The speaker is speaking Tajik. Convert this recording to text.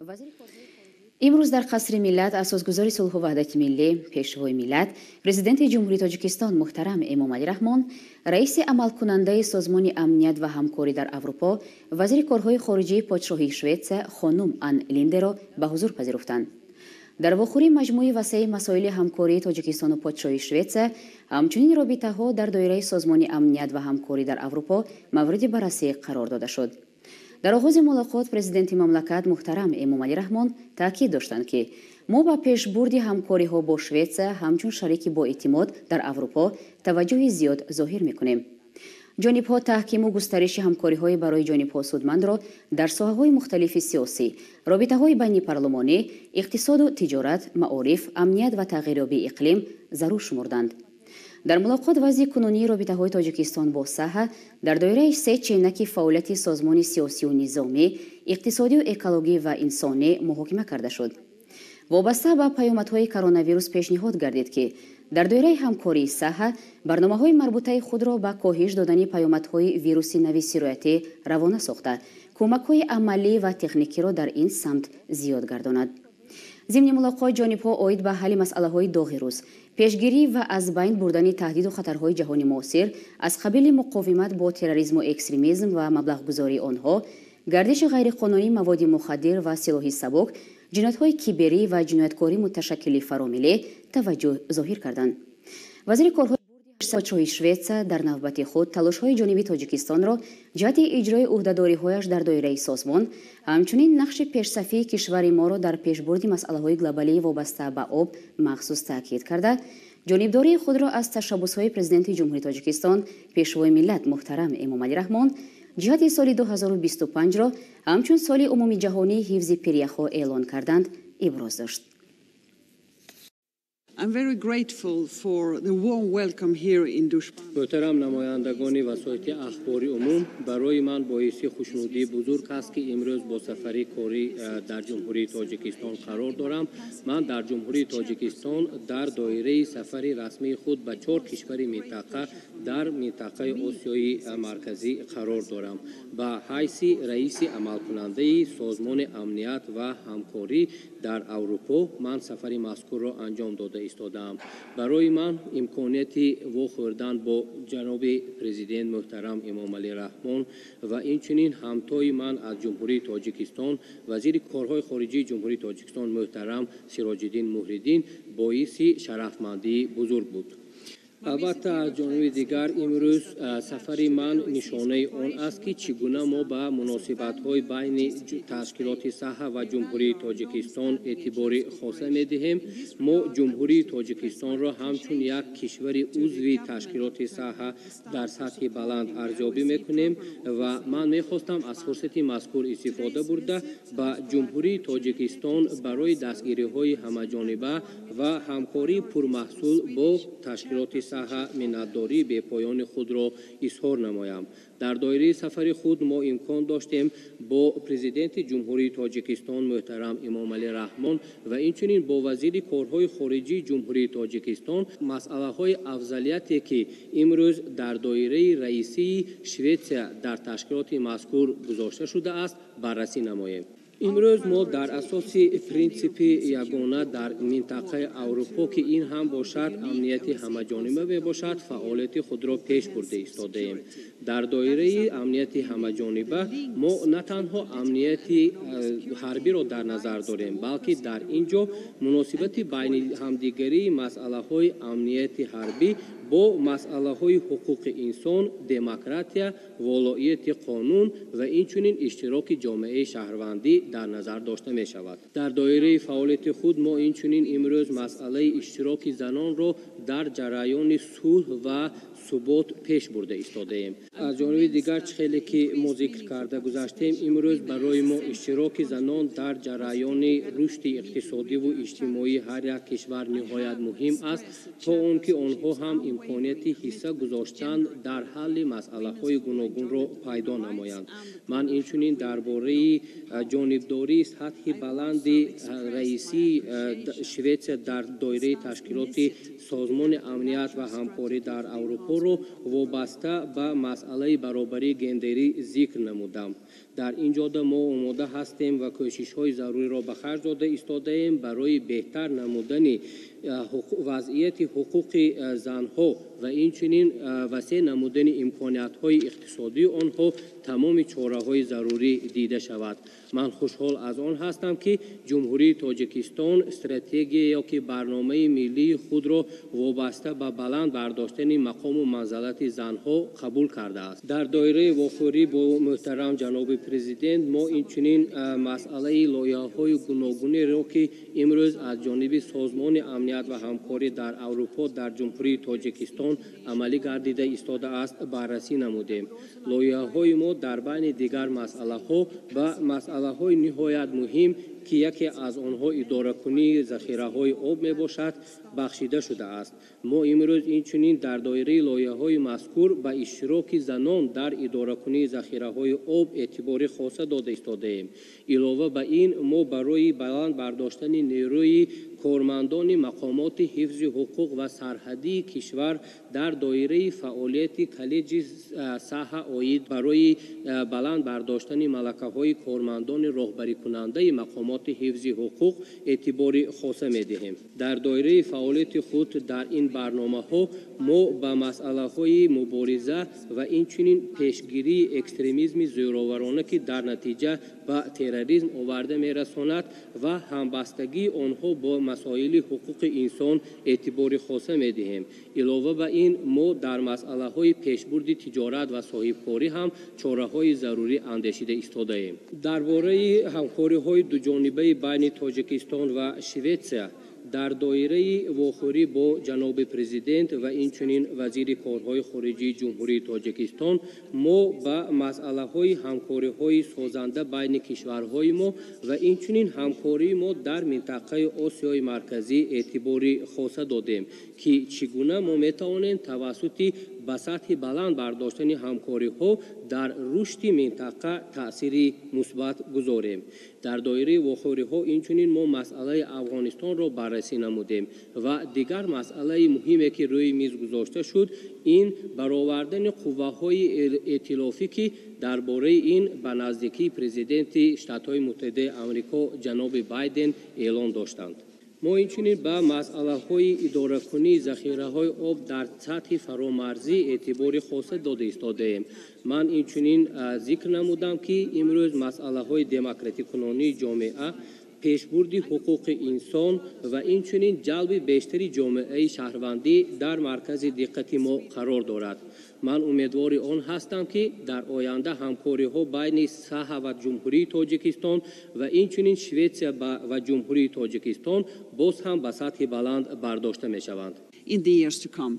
Имрӯз дар Қасри Миллат асосгузори сулҳу ваҳдати миллӣ, Пешвои миллат, Президенти Ҷумҳурии Тоҷикистон муҳтарам Эмомалӣ Раҳмон, раиси амалкунандаи Созмони амният ва ҳамкорӣ дар Аврупо, вазири корҳои хориҷии Подшоҳии Шветсия хонум Ан Линдеро ба ҳузур пазируфтанд. Дар вохӯрии маҷмӯи васеи масоили ҳамкории Тоҷикистону Подшоҳии Шветсия, ҳамчунин робитаҳо дар доираи Созмони амният ва ҳамкорӣ дар Аврупо мавриди баррасӣ қарор дода шуд. Дар оғози мулоқот президенти мамлакат муҳтарам Эмомалӣ Раҳмон таъкид доштанд, ки мо ба пешбурди ҳамкориҳо бо Шветсия ҳамчун шарики боэътимод дар Аврупо таваҷҷӯҳи зиёд зоҳир мекунем. Ҷонибҳо таҳкиму густариши ҳамкориҳои барои ҷонибҳо судмандро дар соҳаҳои мухталифи сиёсӣ, робитаҳои байнипарлумонӣ, иқтисоду тиҷорат, маориф, амният ва тағйирёбии иқлим зарур шумурданд. Дар мулоқот вазъи кунунии робитаҳои Тоҷикистон бо саҳа дар доираи се ченаки фаъолияти созмони сиёсию низомӣ, иқтисодию экологӣ ва инсонӣ муҳокима карда шуд. Вобаста ба паёмадҳои коронавирус пешниҳод гардид, ки дар доираи ҳамкории саҳа барномаҳои марбутаи худро ба коҳиш додани паёмадҳои вируси нави сироятӣ равона сохта, кӯмакҳои амалӣ ва техникиро дар ин самт зиёд гардонад. Зимни мулоқот ҷонибҳо оид ба ҳалли масъалаҳои доғи рӯз, пешгирӣ ва аз байн бурдани таҳдиду хатарҳои ҷаҳони муосир аз қабили муқовимат бо терроризму экстремизм ва маблағгузории онҳо, гардиши ғайриқонунии маводи мухаддир ва силоҳи сабук, ҷиноятҳои киберӣ ва ҷинояткории муташаккили фаромиллӣ таваҷҷӯҳ зоҳир карданд. Вазири корҳои Подшоҳии Шветсия дар навбати худ талошҳои ҷониби Тоҷикистонро ҷиҳати иҷрои ӯҳдадориҳояш дар доираи созмон, ҳамчунин нақши пешсафии кишвари моро дар пешбурди масъалаҳои глобалии вобаста ба об махсус таъкид карда, ҷонибдории худро аз ташаббусҳои Президенти Ҷумҳурии Тоҷикистон, Пешвои миллат муҳтарам Эмомалӣ Раҳмон ҷиҳати соли 2025-ро ҳамчун соли умумиҷаҳонии ҳифзи пиряхҳо эълон карданд иброз дошт. I'm very grateful for the warm welcome here in Dushanbe. Муҳтарам намояндагони васоити ахбори умум, барои ман боиси хушнудии бузург аст, ки имрӯз бо сафари корӣ дар Ҷумҳурии Тоҷикистон қарор дорам. Ман дар Ҷумҳурии Тоҷикистон дар доираи сафари расмии худ ба чор кишвари минтақа дар минтақаи Осиёи Марказӣ қарор дорам. Ба ҳайси раиси амалкунандаи Созмони амният ва ҳамкорӣ дар Аврупо ман сафари мазкурро анҷом дода истодаам. Барои ман имконияти вохӯрдан бо ҷаноби президент муҳтарам Эмомалӣ Раҳмон ва инчунин ҳамтои ман аз Ҷумҳурии Тоҷикистон, вазири корҳои хориҷии Ҷумҳурии Тоҷикистон муҳтарам Сироҷиддин Муҳриддин боиси шарафмандии бузург буд. Албатта, аз ҷониби дигар, имрӯз сафари ман нишонаи он аст, ки чӣ гуна мо ба муносибатҳои байни ташкилоти саҳа ва Ҷумҳурии Тоҷикистон эътибори хоса медиҳем. Мо Ҷумҳурии Тоҷикистонро ҳамчун як кишвари узви ташкилоти саҳа дар сатҳи баланд арзёбӣ мекунем ва ман мехостам аз фурсати мазкур истифода бурда, ба Ҷумҳурии Тоҷикистон барои дастгириҳои ҳамаҷониба ва ҳамкории пурмаҳсул бо ташкилоти саҳа миннатдории бепоёни худро изҳор намоям. Дар доираи сафари худ мо имкон доштем бо президенти Ҷумҳурии Тоҷикистон муҳтарам Эмомалӣ Раҳмон ва инчунин бо вазири корҳои хориҷии Ҷумҳурии Тоҷикистон масъалаҳои афзалияте, ки имрӯз дар доираи раисии Шветсия дар ташкилоти мазкур гузошта шудааст, баррасӣ намоем. Имрӯз мо дар асоси принсипи ягона дар минтақаи Аврупо, ки ин ҳам бошад амнияти ҳамаҷониба мебошад, фаъолияти худро пеш бурда истодаем. Дар доираи амнияти ҳамаҷониба мо на танҳо амнияти ҳарбиро дар назар дорем, балки дар ин ҷо муносибати байни ҳамдигарии масъалаҳои амнияти ҳарбӣ бо масъалаҳои ҳуқуқи инсон, демократия, волоияти қонун ва инчунин иштироки ҷомеаи шаҳрвандӣ дар назар дошта мешавад. Дар доираи фаъолияти худ мо инчунин имрӯз масъалаи иштироки занонро дар ҷараёни сулҳ ва субот пеш бурда истодаем. Аз ҷониби дигар, чӣ хеле ки мо зикр карда гузаштем, имрӯз барои мо иштироки занон дар ҷараёни рушди иқтисодиву иҷтимоии ҳар як кишвар ниҳоят муҳим аст, то он ки онҳо ҳам имконияти ҳисса гузоштан дар ҳалли масъалаҳои гуногунро пайдо намоянд. Ман инчунин дар бораи ҷонибдории сатҳи баланди раисии Шветсия дар доираи ташкилоти Созмони амният ва ҳамкорӣ дар Аврупоро вобаста ба масъалаи баробарии гендерӣ зикр намудам. Дар ин ҷода мо омода ҳастем ва кӯшишҳои заруриро ба харҷ дода истодаем барои беҳтар намудани вазъияти ҳуқуқи занҳо ва инчунин васеъ намудани имкониятҳои иқтисодии онҳо тамоми чораҳои зарурӣ дида шавад. Ман хушҳол аз он ҳастам, ки Ҷумҳурии Тоҷикистон стратегия ё ки барномаи миллии худро вобаста ба баланд бардоштани мақому манзалати занҳо қабул кардааст. Дар доираи вохӯрӣ бо муҳтарам ҷаноби президент мо инчунин масъалаи лоиҳаҳои гуногунеро, ки имрӯз аз ҷониби Созмони амният ва ҳамкорӣ дар Аврупо дар Ҷумҳурии Тоҷикистон амалӣ гардида истодааст, баррасӣ намудем. Лоиҳаҳои мо дар байни дигар масъалаҳо ба масъалаҳои ниҳоят муҳим, ки яке аз онҳо идоракунии захираҳои об мебошад, бахшида шудааст. Мо имрӯз инчунин дар доираи лоиҳаҳои мазкур ба иштироки занон дар идоракунии захираҳои об эътибори хоса дода истодаем. Илова ба ин, мо барои баланд бардоштани нерӯи кормандони мақомоти ҳифзи ҳуқуқ ва сарҳадии кишвар дар доираи фаъолияти коллеҷи саҳа оид барои баланд бардоштани малакаҳои кормандони роҳбарикунандаи мақомоти ҳифзи ҳуқуқ эътибори хоса медиҳем. Дар доираи фаъолияти худ дар ин барномаҳо мо ба масъалаҳои мубориза ва инчунин пешгирии экстремизми зӯроварона, ки дар натиҷа ба терроризм оварда мерасонад, ва ҳамбастагии онҳо бо масоили ҳуқуқи инсон эътибори хоса медиҳем. Илова ба ин, мо дар масъалаҳои пешбурди тиҷорат ва соҳибкорӣ ҳам чораҳои зарурӣ андешида истодаем. Дар бораи ҳамкориҳои дуҷонибаи байни Тоҷикистон ва Шветсия дар доираи вохӯрӣ бо ҷаноби президент ва инчунин вазири корҳои хориҷии Ҷумҳурии Тоҷикистон мо ба масъалаҳои ҳамкориҳои созанда байни кишварҳои мо ва инчунин ҳамкории мо дар минтақаи Осиёи Марказӣ эътибори хоса додем, ки чӣ гуна мо метавонем тавассути ба сатҳи баланд бардоштани ҳамкориҳо дар рушди минтақа таъсири мусбат гузорем. Дар доираи вохӯриҳо инчунин мо масъалаи Афғонистонро баррасӣ намудем ва дигар масъалаи муҳиме, ки рӯи миз гузошта шуд, ин баровардани қувваҳои эътилофӣ, ки дар бораи ин ба наздикии президенти Штатҳои Муттаҳидаи Амрико ҷаноби Байден эълон доштанд. Мо инчунин ба масъалаҳои идоракунии захираҳои об дар сатҳи фаромарзӣ эътибори хоса дода истодаем. Ман инчунин зикр намудам, ки имрӯз масъалаҳои демократикунонии ҷомеа, пешбурди ҳуқуқи инсон ва инчунин ҷалби бештари ҷомеаи шаҳрвандӣ дар маркази диққати мо қарор дорад. Ман умедвори он ҳастам, ки дар оянда ҳамкориҳо байни саҳа ва Ҷумҳурии Тоҷикистон ва инчунин Шветсия ва Ҷумҳурии Тоҷикистон боз ҳам ба сатҳи баланд бардошта мешаванд. In the years to come.